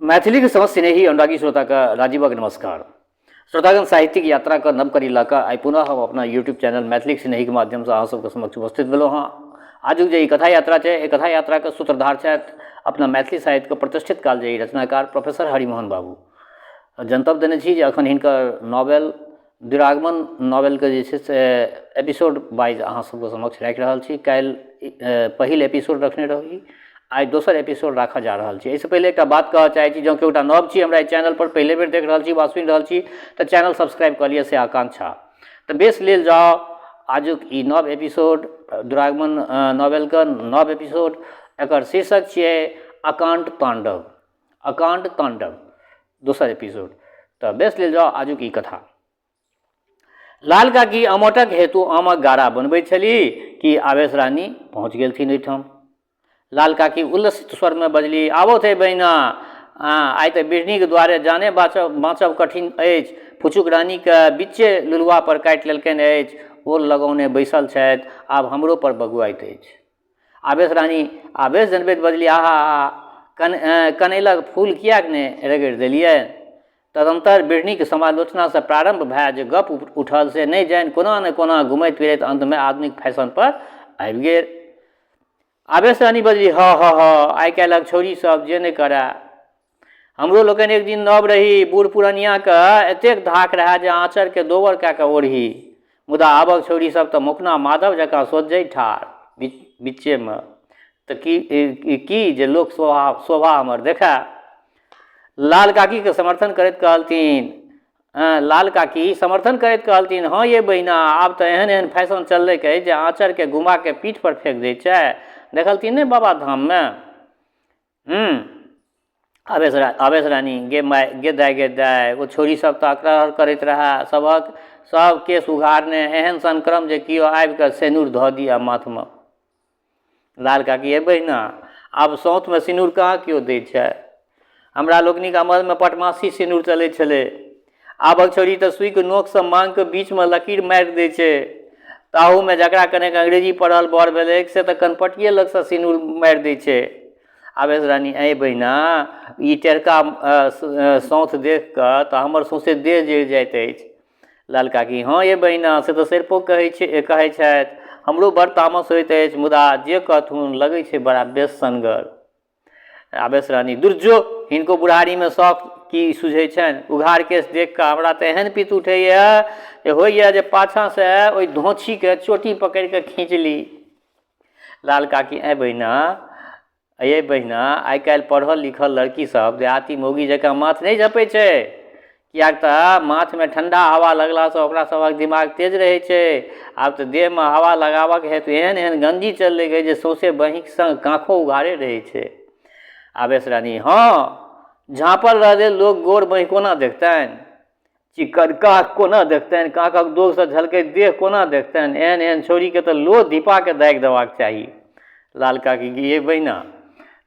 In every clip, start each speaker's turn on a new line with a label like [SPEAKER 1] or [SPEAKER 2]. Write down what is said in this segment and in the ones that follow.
[SPEAKER 1] मैथिलीके समस्त स्नेही अनुरागी श्रोताके राजीवक नमस्कार। श्रोतागण, साहित्यिक यात्राके नव कड़ी लऽ कऽ आइ पुनः हम अपना यूट्यूब चैनल मैथिलीक स्नेहीके माध्यमसँ अहाँ सबके समक्ष उपस्थित भेलहुँ हँ। आजुक जे ई कथा यात्रा छै, एहि कथा यात्राके सूत्रधार छथि अपना मैथिली साहित्यके प्रतिष्ठित कालजयी रचनाकार प्रोफेसर हरिमोहन बाबू। जनतब देने छी जे एखन हिनकर नॉवेल द्विरागमन नॉवेलके जे छै से एपिसोड वाइज अहाँ सबके समक्ष राखि रहल छी। काल्हि पहिल एपिसोड रखने रही, आइ दोसर एपिसोड राखऽ जा रहल छी। एहिसँ पहिले एकटा बात कहऽ चाहै छी, जँ केओ नव छी, हमरा एहि चैनलपर पहिले बेर देख रहल छी वा सुनि रहल छी, तऽ चैनल सब्सक्राइब कऽ लिअ, से आकांक्षा। तऽ बेस, लेल जाउ आजुक ई नव एपिसोड, दुरागमन नॉवेलके नव एपिसोड। एकर शीर्षक छियै अकाण्ड ताण्डव। अकाण्ड ताण्डव दोसर एपिसोड। तऽ बेस, लेल जाउ आजुक ई कथा। लाल काकी अमोटक हेतु आमक गारा बनबैत छली कि आवेश रानी पहुँच गेलथिन ओहिठाम। लाल काकी उल्लसित स्वरमे बजली, आबो थे बहिना, आइ तऽ बिढ़नीके दुआरे जाने बाँचब कठिन अछि। फुचुक रानीके बिच्चे लुलुआ पर काटि लेलकनि अछि। ओल लगौने बैसल छथि, आब हमरो पर बगुआइत अछि। आवेश रानी आवेश जनबैत बजली, आहा हा, कनैलक फूल किएक ने रगड़ि देलियै? तदन्तर बिढ़नीक समालोचनासँ प्रारम्भ भए जे गप उठल से नहि जानि कोना ने कोना घुमैत फिरैत अन्तमे आधुनिक फैशनपर आबि गेल। आवेश रानी बजली, ह ह ह, आइ काल्हिक छौड़ी सब जे नहि करए। हमरो लोकनि एक दिन नव रही। बूढ़ पुरनियाके एतेक धाक रहए जे आँचरके दोबर कए कऽ ओढ़ी। मुदा आबक छौड़ी सब तऽ मोकना माधव जकाँ सोझे ठाढ़ बिच्चेमे। तऽ की की जे लोक शोभा हमर देखए। लाल काकीके समर्थन करैत कहलथिन, लाल काकी समर्थन करैत कहलथिन, हँ ये बहिना, आब तऽ एहन एहन फैशन चललैक अछि जे आँचरके घुमाके पीठपर फेक दै छै। देखलथिन नहि बाबा धाममे? हूँ। आवेश रानी, गे माय गे दाय गे दाय, ओ छौड़ी सब तऽ अकरहर करैत रहए। सभक सब केश उघारने, एहन सन क्रम जे केओ आबिकऽ सेनुर धऽ दिअ माथमे। लाल काकी, हे बहिना, आब सौतमे सिनूर कहाँ केओ दै छै? हमरा लोकनिक अमलमे पटमासी सिनूर चलै छलै। आबक छौड़ी तऽ सुइके नोकसँ माँगके बीचमे लकीर मारि दै छै। ताहूमे जकरा कनेक अंग्रेजी पढ़ल बड़ भेलैक से तऽ कनपटिए लगसँ सिनूर मारि दै छै। आवेश रानी, ऐ बहिना, ई टेरका सौत देखि कऽ तऽ हमर सौँसे देह जरि जाइत अछि। लाल काकी, हँ ये बहिना, से तऽ सरिपो कहै छै, कहै छथि। हमरो बड़ तामस होइत अछि, मुदा जे कहथुन, लगै छै बड़ा बेस सनगर। आवेश रानी, दुर्जो, हिनको बुढ़ारीमे शौक की सुझै छनि? उघार केश देख कऽ हमरा तऽ एहन पित्त उठैए जे होइए जे पाछाँसँ ओहि धोछीके चोटी पकड़ि कऽ खींच ली। लाल काकी, ऐ बहिना, अये बहिना, आइ काल्हि पढ़ल लिखल लड़की सब देहाती मौगी जकाँ माथ नहि झपै छै, किएक तऽ माथमे ठण्डा हवा लगलासँ ओकरा सभक दिमाग तेज रहै छै। आब तऽ देहमे हवा लगाबक हेतु एहन एहन गंजी चललै जे सौंसे बाँहिक संग काँखो उघारे रहै छै। आवेश रानी, हँ, झाँपल रहले लोक गोर बाँहि कोना देखतनि? चिक्कन काँख कोना देखतनि? काँखक दोगसँ झलकैत देह कोना देखतनि? एहन एहन छौड़ीके तऽ लोह धिपाके दागि देबाक चाही। लाल काकी, गे बहिना,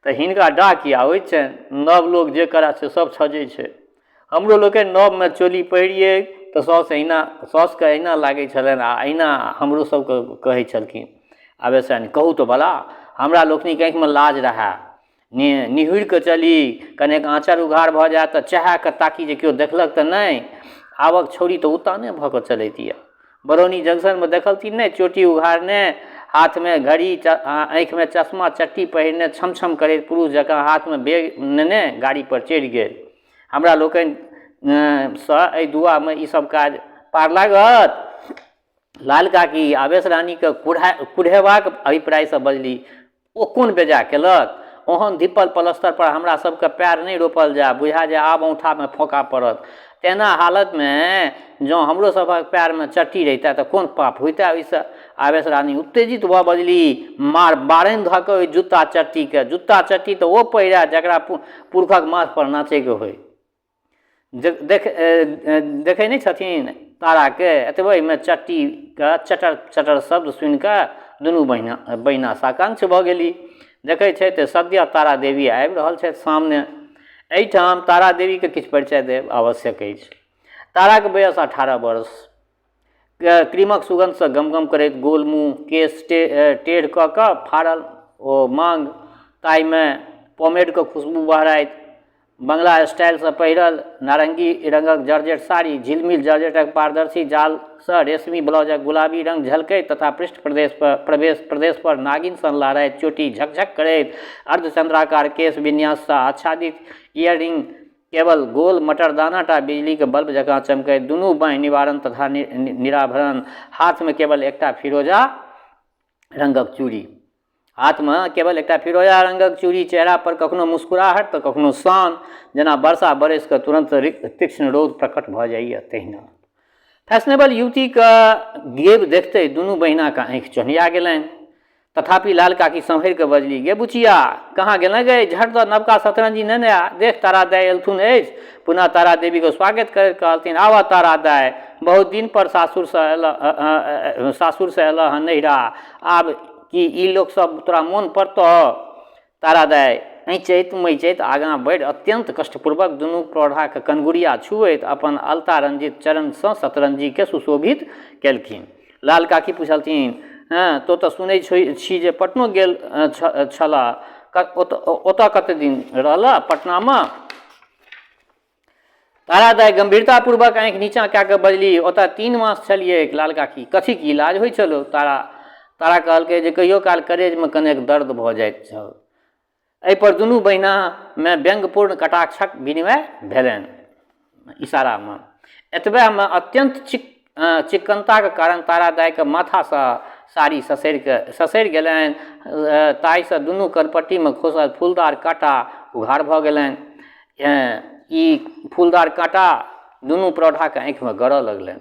[SPEAKER 1] तऽ हिनका डाह किया होइत छनि? नव लोक जे करए से सब छजै छै। हमरो लोकनि नवमे चोली पहिरियै तऽ साउस एहिना, साउसके एहिना लागै छलनि आ एहिना हमरो सबके कहै छलखिन। आवेश रानी, कहू तऽ भला, हमरा लोकनिक आँखिमे लाज रहए, निहुरि कऽ चली, कनेक आँचर उघार भऽ जाए तऽ चहा कऽ ताकी जे केओ देखलक तऽ नहि। आबक छौड़ी तऽ उताने भऽ कऽ चलैत यऽ। बरौनी जंक्शनमे देखलथिन नहि, चोटी उघारने, हाथमे घड़ी, आँखिमे चश्मा, चट्टी पहिरने, छम छम करैत पुरुष जकाँ हाथमे बैग नेने गाड़ीपर चढ़ि गेल। हमरा लोकनिसँ एहि दुआमे ई सब काज पार लागत? लाल काकी आवेश रानीके कुढ़ेबाक अभिप्रायसँ बजली, ओ कोन बेजा केलक? ओहन धिपल पलस्तरपर हमरा सभके पएर नहि रोपल जाय, बुझाय जे आब औँठामे फोका पड़त। तेना हालतमे जँ हमरो सभक पएरमे चट्टी रहितए तऽ कोन पाप होइतए ओहिसँ? आवेश रानी उत्तेजित भऽ बजली, मार बारनि धऽ कऽ ओहि जुत्ता चट्टीके। जुत्ता चट्टी तऽ ओ पहिरए जकरा पुरुखक माथपर नाचैके होइ। देखै नहि छथिन ताराके? एतबहिमे चट्टीके चटर चटर शब्द सुनिकऽ दुनू बहिना साकांक्ष भऽ गेली। देखै छथि तऽ सद्यः तारा देवी आबि रहल छथि सामने। एहिठाम तारा देवीके किछु परिचय देब आवश्यक अछि। ताराके वयस 18 वर्ष। क्रीमक सुगन्धसँ गमगम करैत गोल मुँह, केश टेढ़ कऽ कऽ फाड़ल ओ माँग, ताहिमे पोमेडके खुशबू बहराइत। बंगला स्टाइलसँ पहिरल नारङ्गी रङ्गक जॉर्जेट साड़ी, झिलमिल जॉर्जेटक पारदर्शी जालसँ रेशमी ब्लाउजक गुलाबी रङ्ग झलकैत तथा पृष्ठ प्रदेश पर प्रवेश प्रदेश पर नागिन सन लहराइत चोटी झकझक करैत अर्धचन्द्राकार केश विन्याससँ आच्छादित इयररिंग केवल गोल मटरदाना टा बिजलीके बल्ब जकाँ चमकैत, दुनू बाँहि निवारण तथा निराभरण, हाथमे केवल एकटा फिरोजा रङ्गक चूड़ी, हाथमे केवल एकटा फिरोजा रङ्गक चूड़ी, चेहरा पर कखनो मुस्कुराहट तऽ कखनो शान, जेना वर्षा बरसि कऽ तुरन्त तीक्ष्ण रौद प्रकट भऽ जाइए तहिना। फैशनेबल युवतीके गेब देखते दुनू बहिनाके आँखि चोन्हिया गेलनि। तथापि लाल काकी सम्हरि कऽ बजली, गे बुचिया, कहाँ गेलेँ गै? झट दऽ नवका सतरंजी नेने आ, देख तारा दाइ एलथुन अछि। पुनः तारा देवीके स्वागत करैत कहलथिन, आबह तारा दाइ, बहुत दिन पर सासुरसँ एलह, सासुरसँ एलह हँ नैहरा, आब की ई लोक सब तोरा मोन पड़तौ? तारा दाइ ऐँचैत मैचैत आगाँ बढ़ि अत्यन्त कष्टपूर्वक दुनू प्रौढ़ाक कनगुरिया छुबैत अपन अलता रंजित चरणसँ सतरंजीकेँ सुशोभित केलखिन। लाल काकी पुछलथिन, हँ, तोँ तऽ सुनै छी जे पटनो गेल छलह, ओतऽ कतेक दिन रहलह पटनामे? तारा दाइ गम्भीरतापूर्वक आँखि नीचाँ कए कऽ बजली, ओतऽ 3 मास छलियैक लाल काकी, कथीक इलाज होइ छलौ? तारा तारा कहलकै जे कहियो काल करेजमे कनेक दर्द भऽ जाइत छल। एहिपर दुनू बहिनामे व्यंग्यपूर्ण कटाक्षक विनिमय भेलनि इशारामे। एतबेमे अत्यन्त चिक्कनताक कारण तारा दाइके माथासँ साड़ी ससरि गेलनि, ताहिसँ दुनू कनपट्टीमे खोसल फूलदार काँटा उघार भऽ गेलनि। ई फूलदार काँटा दुनू प्रौढ़ाके आँखिमे गड़ऽ लगलनि।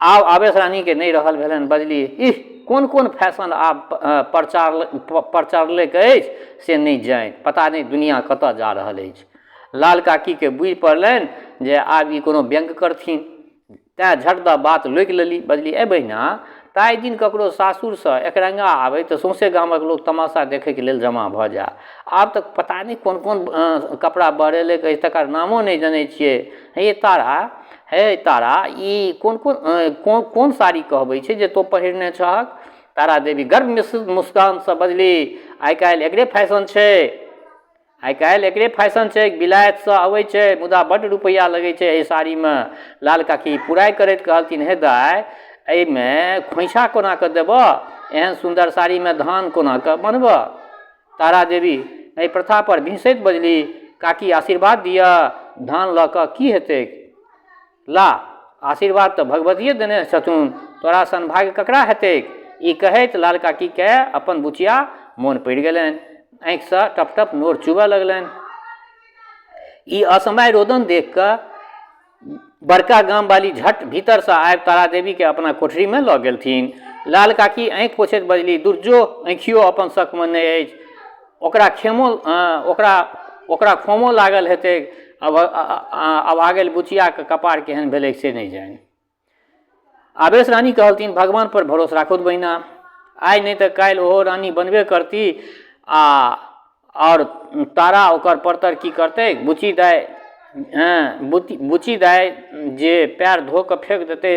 [SPEAKER 1] आब आवेश रानीके नहि रहल भेलनि, बजली, इह, कोन कोन फैशन आब प्रचारलक अछि से नहि जानि, पता नहि दुनिया कतऽ जा रहल अछि। लाल काकीके बुझि पड़लनि जे आब ई कोनो व्यंग्य करथिन, तेँ झट दऽ बात लोकि लेली। बजली, ऐ बहिना, ताहि दिन ककरो सासुरसँ एकरंगा आबै तऽ सौंसे गामक लोक तमाशा देखैके लेल जमा भऽ जाय। आब तऽ पता नहि कोन कोन कपड़ा बहरेलैक अछि तकर नामो नहि जनै छियै। हे तारा, हे तारा, ई कोन कोन कोन साड़ी कहबै छै जे तोँ पहिरने छहक? तारा देवी गर्व मिश्रित मुस्कानसँ बजली, आइ काल्हि एकरे फैशन छै। आइ काल्हि एकरे फैशन छै, विलायतसँ अबै छै, मुदा बड्ड रुपैआ लगै छै एहि साड़ीमे। लाल काकी पुराइ करैत कहलथिन, हे दाइ, एहिमे खोँइछा कोना कऽ देबह? एहन सुन्दर साड़ीमे धान कोना कऽ बन्हबह? तारा देवी एहि प्रथापर बिहँसैत बजली, काकी आशीर्वाद दिअ, धान लऽ कऽ की हेतैक? ला, आशीर्वाद तऽ भगवतिये देने छथुन, तोरा सन भाग्य ककरा हेतैक? ई कहैत लाल काकीकेँ अपन बुचिया मोन पड़ि गेलनि। आँखिसँ टप-टप नोर चुबऽ लगलनि। ई असमय रोदन देखि कऽ बड़का गामवाली झट भीतरसँ आबि तारा देवीकेँ अपना कोठरीमे लऽ गेलथिन। लाल काकी आँखि पोछैत बजली, दुर्जो, आँखियो अपन सकमे नहि अछि। ओकरा खेमो ओकरा ओकरा खोमो लागल हेतैक। अभागलि बुचियाक कपार केहन भेलैक से नहि जानि। आवेश रानी कहलथिन, भगवान पर भरोस राखू बहिना, आइ नहि तऽ काल्हि ओहो रानी बनबे करती आ आओर तारा ओकर परतर की करतै? बुच्ची दाइ हँ बुच्ची दाइ जे पएर धो कऽ फेक देतै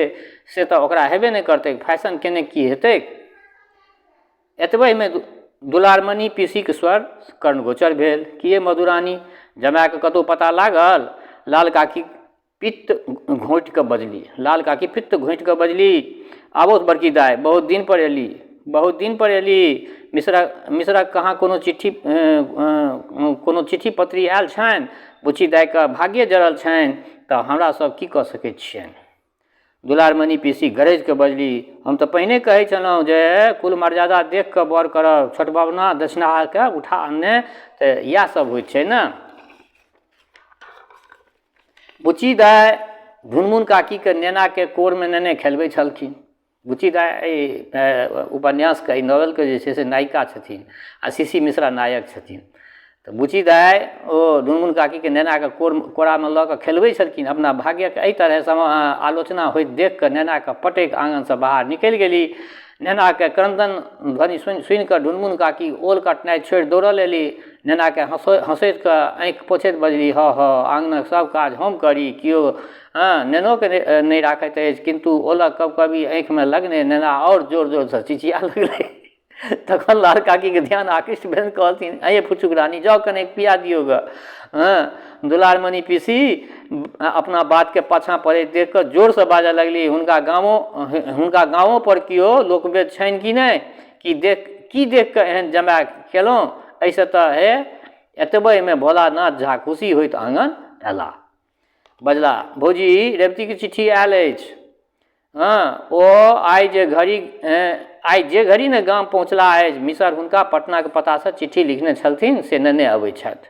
[SPEAKER 1] से तऽ ओकरा हेबे नहि करतै, फैशन केने की हेतै? एतबहिमे दुलारमनि पीसीक स्वर कर्णगोचर भेल, किए मधुरानी, जमायके कतहु पता लागल? लाल काकी पित्त घोंटि कऽ बजली, लाल काकी पित्त घोंटि कऽ बजली, आबौथ बड़की दाइ, बहुत दिन पर एली, बहुत दिन पर एली, मिश्रा मिश्राक कहाँ कोनो चिट्ठी कोनो चिट्ठी पत्री आयल छनि? बुच्ची दाइके भाग्ये जड़ल छनि तऽ हमरा सब की कऽ सकै छियनि? दुलारमनि पीसी गरजि कऽ बजली, हम तऽ पहिने कहै छलहुँ जे कुल मर्यादा देखि कऽ वर करब, छोटबबना दक्षिणाके उठा अनने तऽ इएह सब होइत छै ने। बुच्ची दाइ ढुनमुन काकीके नेनाके कोरमे नेने खेलबै छलखिन। बुच्ची दाइ एहि उपन्यासके एहि नॉवेलके जे छै से नायिका छथिन आ सी सी मिश्रा नायक छथिन। तऽ बुच्ची दाइ ओ ढुनमुन काकीके नेनाके कोरामे लऽ कऽ खेलबै छलखिन। अपना भाग्यके एहि तरहे आलोचना होइत देखिकऽ नेनाके पटकि आँगनसँ बाहर निकलि गेली। नेनाके क्रन्दन ध्वनि सुनिकऽ ढुनमुन काकी ओल कटनाइ छोड़ि दौड़ल अएली। नेनाके हँसैत कऽ आँखि पोछैत बजली, हऽ हऽ, आँगनक सब काज हम करी, केओ नेनोके नहि राखैत अछि। किन्तु ओलक कबकबी आँखिमे लगने नेना आओर जोर जोरसँ चिचिया लगलै। तखन लाल काकीके ध्यान आकृष्ट भेलनि, कहलथिन, अये फुचुक रानी, जाउ कनेक पिया दियौ गऽ। हँ, दुलारमणि पीसी अपना बातके पाछाँ पड़ैत देख कऽ जोरसँ बाजऽ लगली, हुनका गामोपर केओ लोकवेद छनि कि नहि? की देख की देख कऽ एहन जमाए केलहुँ? एहिसँ तऽ हे। एतबेमे भोलानाथ झा खुशी होइत आङन अयलाह। बजलाह, भौजी, रेवतीके चिट्ठी आयल अछि। हँ, ओ आइ जे घड़ी ने गाम पहुँचलाह अछि, मिसर हुनका पटनाक पतासँ चिट्ठी लिखने छलथिन से नेने अबैत छथि।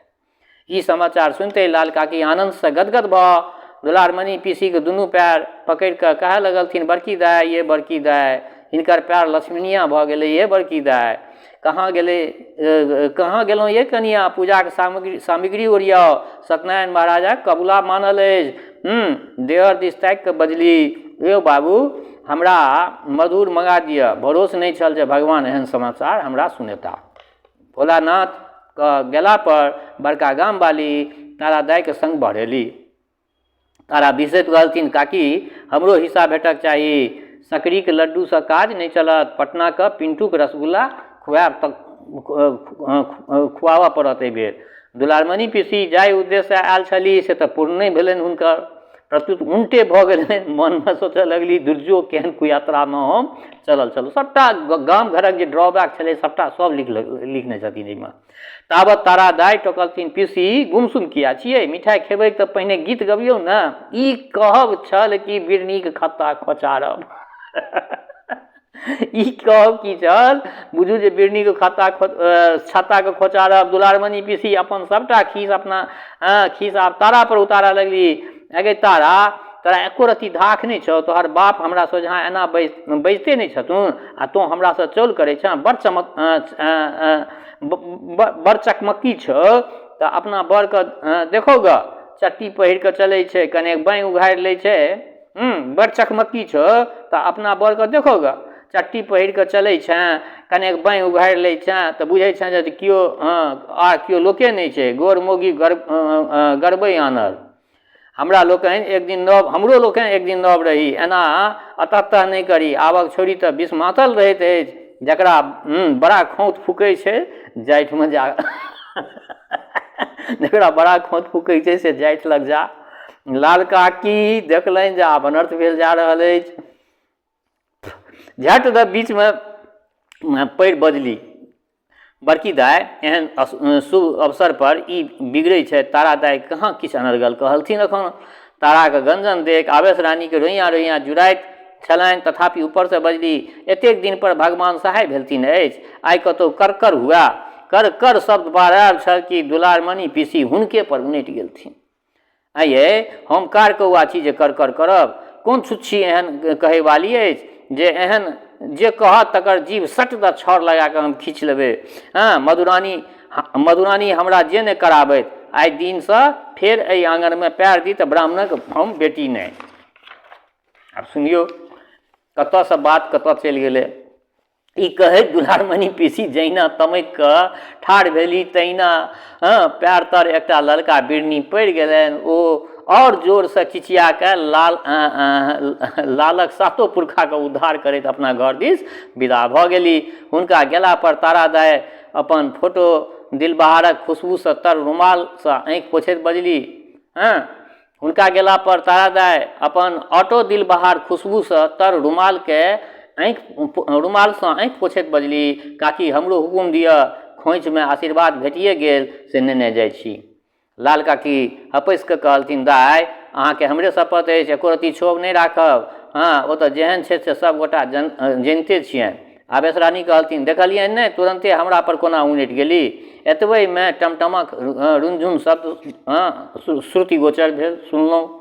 [SPEAKER 1] ई समाचार सुनिते लाल काकी आनन्दसँ गदगद भऽ दुलारमणि पीसीक दुनू पएर पकड़ि कऽ कहए लगलथिन, बड़की दाइ ये बड़की दाइ, हिनकर पएर लक्ष्मीनियाँ भऽ गेलै ये बड़की दाइ। कहाँ गेलै, कहाँ गेलहुँ ये कनियाँ, पूजाक सामग्री ओरियाउ, सत्यनारायण महाराजक कबुला मानल अछि। देवर दिस ताकि कऽ बजली, यौ बाबू, हमरा मधुर मँगा दिअ। भरोस नहि छल जे भगवान एहन समाचार हमरा सुनेता। भोलानाथके गेलापर बड़का गामवाली तारा दाइके सङ्ग बहरेली। तारा बिसरैत कहलथिन, काकी, हमरो हिस्सा भेटक चाही। सकरीक लड्डूसँ काज नहि चलत, पटनाक पिन्टूक रसगुल्ला खुआएब तऽ खुआबऽ पड़त एहिबेर। दुलारमणि पीसी जाहि उद्देश्यसँ आयल छलीह से तऽ पूर्ण नहि भेलनि हुनकर, प्रत्युत उनटे भऽ गेलनि। मनमे सोचऽ लगली, दुर्जोग, केहन कुयात्रामे हम चलल छलहुँ। सभटा गाम घरक जे ड्रॉबैक छलै सभटा सभ लिखने छथिन एहिमे। ताबत तारा दाइ टोकलथिन, पीसी, गुमसुम किया छियै? मिठाइ खेबै तऽ पहिने गीत गबियौ ने। ई कहब छल कि बिरनीक खत्ता खोचारब? ई कहब की छल? बुझू जे बिरनीक खत्ता छत्ताके खोचारब। दुलारमणि पीसी अपन सभटा खीस अपना खीस आब तारा पर उतारऽ लगली। अगे तारा, तोरा एको रत्ती धाख नहि छौ? तोहर बाप हमरा सोझाँ एना बजिते नहि छथुन आ तोँ हमरासँ चौल करै छँ। बड़ चकमक्की छौ तऽ अपना बरके देखौ गऽ, चट्टी पहिर कऽ चलै छै, कनेक बाँहि उघारि लै छै। बड़ चकमक्की छौ तऽ अपना बरके देखौ गऽ, चट्टी पहिर कऽ चलै छेँ, कनेक बाँहि उघारि लै छेँ तऽ बुझै छेँ जे केओ आ केओ लोके नहि छै। गोर मौगी गरबै आनल। हमरा लोकनि एक दिन नव हमरो लोकनि एक दिन नव रही। एना अतत्तह नहि करी। आबक छौड़ी तऽ विषमातल रहैत अछि। जकरा बड़ा खौंत फूकै छै जाठिमे जा, जकरा बड़ा खौंत फूकै छै से जाठि लग जा। लाल काकी देखलनि जे आब अनर्थ भेल जा रहल अछि। झट दऽ बीचमे पड़ि बजली, बड़की दाइ, एहन शुभ अवसरपर ई बिगड़ै छथि। तारा दाइ कहाँ किछु अनर्गल कहलथिन एखन? ताराक गञ्जन देख आवेश रानीके रोइयाँ रोइयाँ जुड़ाइत छलनि, तथापि ऊपरसँ बजली, एतेक दिनपर भगवान सहाय भेलथिन अछि। आइ कतहु करकर हुए। कर कर शब्द बहरायल छल कि दुलारमणि पीसी हुनकेपर उनटि गेलथिन। आँय यै, हम कार कौआ छी जे कर कर करब? कोन छुच्छी एहन कहैवाली अछि जे एहन जे कहत तकर जीभ सट दऽ छड़ लगा कऽ हम खींच लेबै। हँ, मधुरानी मधुरानी हमरा जे ने कराबथि, आइ दिनसँ फेर एहि आङनमे पएर दी तऽ ब्राह्मणक हम बेटी नहि। आब सुनियौ, कतऽसँ बात कतऽ चलि गेलै। ई कहैत दुलारमणि पीसी जहिना तमकि कऽ ठाढ़ भेली तहिना हँ पएर तर एकटा ललका बिढ़नी पड़ि गेलनि। ओ आओर जोरसँ चिचिया कऽ लाल लालक सातो पुरखाके उद्धार करैत अपना घर दिस विदा भऽ गेली। हुनका गेलापर तारा दाइ अपन फोटो दिलबहारक खुशबूसँ तर रुमालसँ आँखि पोछैत बजली, हँ हुनका गेलापर तारादाइ अपन ऑटो दिलबहार खुशबूसँ तर रुमालकेँ आँखि रुमालसँ आँखि पोछैत बजली, काकी, हमरो हुकुम दिअ, खोँइछमे आशीर्वाद भेटिए गेल से नेने जाइ छी। लाल काकी हपसि कऽ कहलथिन, दाइ, अहाँकेँ हमरे शपथ अछि, एको रत्ती क्षोभ नहि राखब। हँ, ओ तँ जेहन छथि से सभ गोटा जनिते छियनि। आवेश रानी कहलथिन, देखलियनि नहि, तुरन्ते हमरा पर कोना उनटि गेली। एतबहिमे टमटमक रुनझुन शब्द श्रुतिगोचर भेल, सुनलहुँ।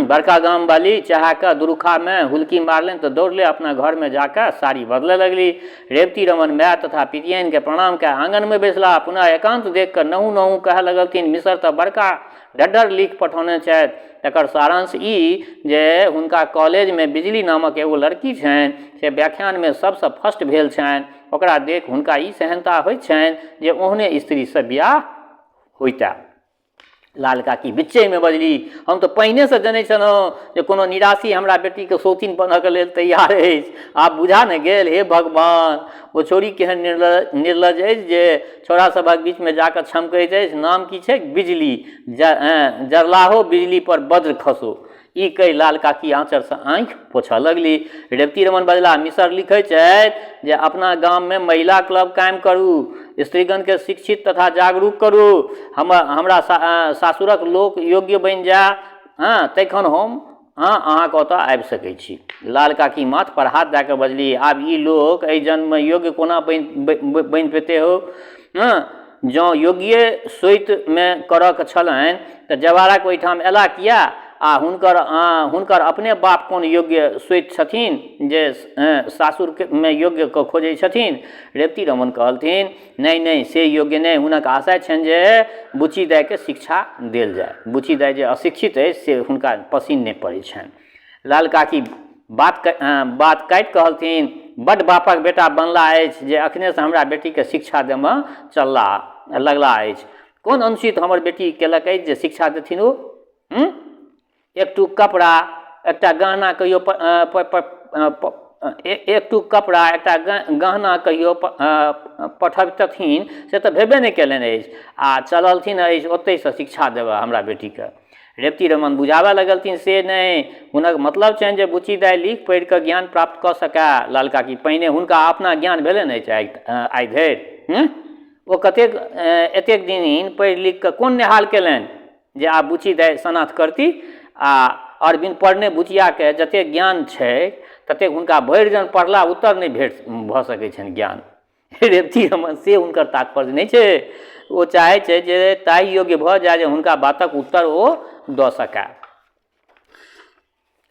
[SPEAKER 1] बड़का गामवाली चाहके दुरुखामे हुलकी मारलनि तऽ दौड़ले अपना घरमे जा कऽ साड़ी बदलऽ लगली। रेवती रमण माय तथा पितियानिके प्रणाम कए आङनमे बैसलाह। पुनः एकान्त देखि कऽ नहु नहु कहऽ लगलथिन, मिसर तऽ बड़का ढड्ढर लिखि पठौने छथि। तकर सारांश ई जे हुनका कॉलेजमे बिजली नामक एगो लड़की छनि से व्याख्यानमे सभसँ फर्स्ट भेल छनि। ओकरा देखि हुनका ई सेहन्ता होइत छनि जे ओहने स्त्रीसँ बियाह होइतए। लाल काकी बिच्चेमे बजली, हम तऽ पहिनेसँ जनै छलहुँ जे कोनो निराशी हमरा बेटीके सौतीन बनऽके लेल तैयार अछि। आब बुझा ने गेल। हे भगवान, ओ छौड़ी केहन निर्लज अछि जे छौड़ा सभक बीचमे जाकऽ छमकैत अछि। नाम की छैक? बिजली। जरलाहो बिजलीपर बज्र खसो। ई कहि लाल काकी आँचरसँ आँखि पोछऽ लगली। रेवती रमण बजलाह, मिसर लिखै छथि जे अपना गाममे महिला क्लब कायम करू, स्त्रीगणके शिक्षित तथा जागरूक करू। हमरा सासुरक लोक योग्य बनि जाय, हँ, तखन हम हँ अहाँके ओतऽ आबि सकै छी। लाल काकी माथ पर हाथ दए कऽ बजली, आब ई लोक एहि जन्ममे योग्य कोना बनि पेतै हौ? हँ, जँ योग्ये सोतिमे करऽके छलनि तऽ जवारक ओहिठाम अयला किए? आ हुनकर अपने बाप कोन योग्य सोति छथिन जे सासुरमे योग्यके खोजै छथिन? रेवती रमण कहलथिन, नहि नहि, से योग्य नहि। हुनक आशय छनि जे बुच्ची दाइके शिक्षा देल जाय। बुच्ची दाइ जे अशिक्षित अछि से हुनका पसिन्न नहि पड़ै छनि। लाल काकी बात बात काटि कहलथिन, बड्ड बापक बेटा बनला अछि जे अखनेसँ हमरा बेटीके शिक्षा देमऽ चलला लगला अछि। कोन अनुचित हमर बेटी केलक अछि जे शिक्षा देथिन ओ? हूँ? एक टूक कपड़ा, एकटा गहना कहियो एक टूक कपड़ा, एकटा गहना कहियो पठबतथिन से तऽ भेबे नहि केलनि अछि आ चललथिन अछि ओतहिसँ शिक्षा देबऽ हमरा बेटीके। रेवती रमण बुझाबऽ लगलथिन, से नहि, हुनक मतलब छनि जे बुच्ची दाइ लिखि पढ़ि कऽ ज्ञान प्राप्त कऽ सकए। लाल काकी, पहिने हुनका अपना ज्ञान भेलनि अछि आइ धरि? हूँ? ओ कतेक एतेक दिन पढ़ि लिखि कऽ कोन नेहाल केलनि जे आब बुच्ची दाइ सनाथ करती? आ आओर बिन पढ़ने बुचियाके जतेक ज्ञान छै ततेक हुनका भरि जन पढ़ला उत्तर नहि भेट भऽ सकै छनि ज्ञान। रेवती रमण, से हुनकर तात्पर्य नहि छै। ओ चाहै छै जे ताहि योग्य भऽ जाय जे हुनका बातक उत्तर ओ दऽ सकए।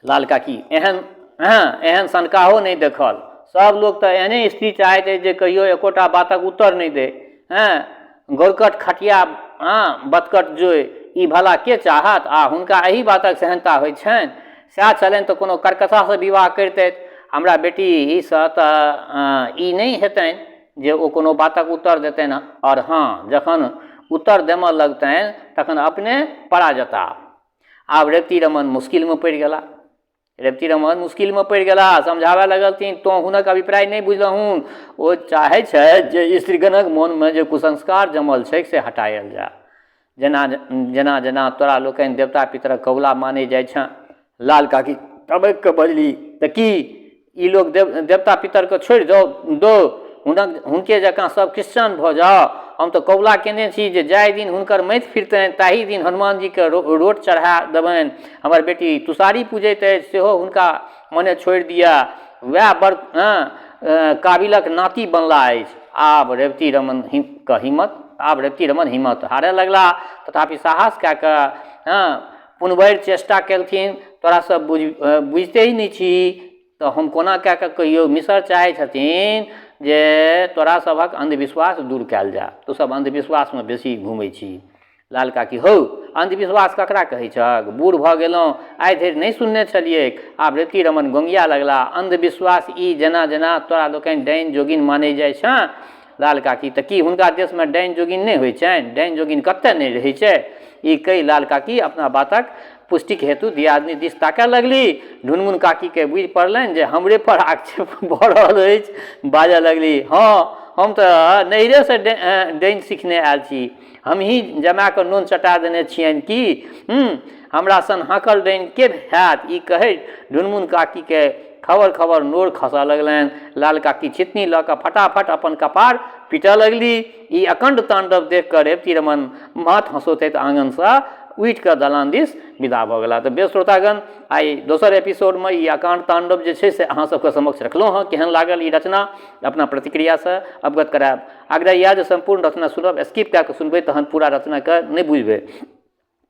[SPEAKER 1] लाल काकी, एहन हँ एहन सनकाहो नहि देखल। सभ लोक तऽ एहने स्त्री चाहैत अछि जे कहियो एकोटा बातक उत्तर नहि दै। हँ, गौरकट खटिया, हँ, बतकट जोइ, ई भला के चाहत? आ हुनका एहि बातक सेहन्ता होइत छनि। सएह छलनि तऽ कोनो कर्कशासँ विवाह करितथि। हमरा बेटीसँ तऽ ई नहि हेतनि जे ओ कोनो बातक उत्तर देतनि। आओर हँ, जखन उत्तर देमऽ लगतनि तखन अपने पड़ा जेताह। आब रेवती रमण मुश्किलमे पड़ि गेला। रेवती रमण मुश्किलमे पड़ि गेला। समझाबय लगलथिन, तोँ हुनक अभिप्राय नहि बुझलहुन। ओ चाहै छथि जे स्त्रीगणक मोनमे जे कुसंस्कार जमल छैक से हटायल जाय। जेना जेना जेना तोरा लोकनि देवता पितरक कबुला मानै जाइ छेँ। लाल काकी तबकि कऽ बजली, तऽ की ई लोक देवता पितरके छोड़ि दौ दौ हुनक हुनके जकाँ सब क्रिश्चियन भऽ जाउ? हम तऽ कबुला केने छी जे जाहि दिन हुनकर मति फिरतनि ताहि दिन हनुमानजीके रोट चढ़ा देबनि। हमर बेटी तुषारी पूजैत अछि सेहो हुनका मने छोड़ि दिअ। वएह बड़ काबिलक नाति बनला अछि। आब रेवती रमण के हिम्मत आब रेवती रमण हिम्मत हारय लगला। तथापि साहस कए कऽ हँ पुनर्बरि चेष्टा केलथिन, तोरा सब बुझिते ही नहि छी तऽ हम कोना कए कऽ कहियौ। मिसर चाहै छथिन जे तोरा सभक अन्धविश्वास दूर कयल जाय। तू सब अन्धविश्वासमे बेसी घुमै छी। लाल काकी, हौ, अन्धविश्वास ककरा कहै छहक? बूढ़ भऽ गेलहुँ, आइ धरि नहि सुनने छलियैक। आब रेवती रमण गोंगिया लगला, अन्धविश्वास ई जेना जेना तोरा लोकनि डाइन जोगिन मानै जाइ छँ। लाल काकी, तऽ की हुनका देशमे डाइन जोगिन नहि होइ छनि? डाइन जोगिन कतऽ नहि रहै छै? ई कहि लाल काकी अपना बातक पुष्टिक हेतु दियादनी दिस ताकय लगली। ढुनमुन काकीकेँ बुझि पड़लनि जे हमरे पर आक्षेप भऽ रहल अछि। बाजऽ लगली, हँ, हम तऽ नैहरेसँ डाइन सिखने आयल छी। हमही जमाएके नोन चटा देने छियनि की? हूँ, हमरा सन हाँकल डाइन के हैत? ई कहैत ढुनमुन काकीकेँ खबर खबर नोर खसऽ लगलनि। लाल काकी छितनी लऽ कऽ फटाफट अपन कपार पीटऽ लगली। ई अकण्ड ताण्डव देखि कऽ रेवती रमण माथ हँसोथैत आङनसँ उठि कऽ दलान दिस विदा भऽ गेलाह। तऽ बेस श्रोतागण, आइ दोसर एपिसोडमे ई अकाण्ड ताण्डव जे छै से अहाँ सबके समक्ष रखलहुँ हँ। केहन लागल ई रचना, अपना प्रतिक्रियासँ अवगत करायब। आग्रह इएह जे सम्पूर्ण रचना सुनब, स्किप कए कऽ सुनबै तहन पूरा रचनाके नहि बुझबै।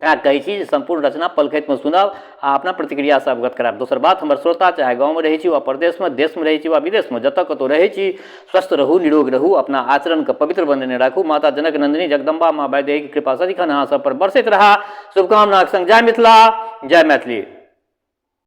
[SPEAKER 1] तैँ कहै छी जे सम्पूर्ण रचना पलखतिमे सुनब आ अपना प्रतिक्रियासँ अवगत करायब। दोसर बात, हमर श्रोता चाहे गाँवमे रहै छी वा परदेशमे, देशमे रहै छी वा विदेशमे, जतऽ कतहु रहै छी, स्वस्थ रहू, निरोग रहू, अपना आचरणके पवित्र बनेने राखू। माता जनक नन्दिनी जगदम्बा माँ वैदेहीके कृपा सदिखन अहाँ सब पर बरसैत रहए। शुभकामनाक संग जय मिथिला, जय मैथिली।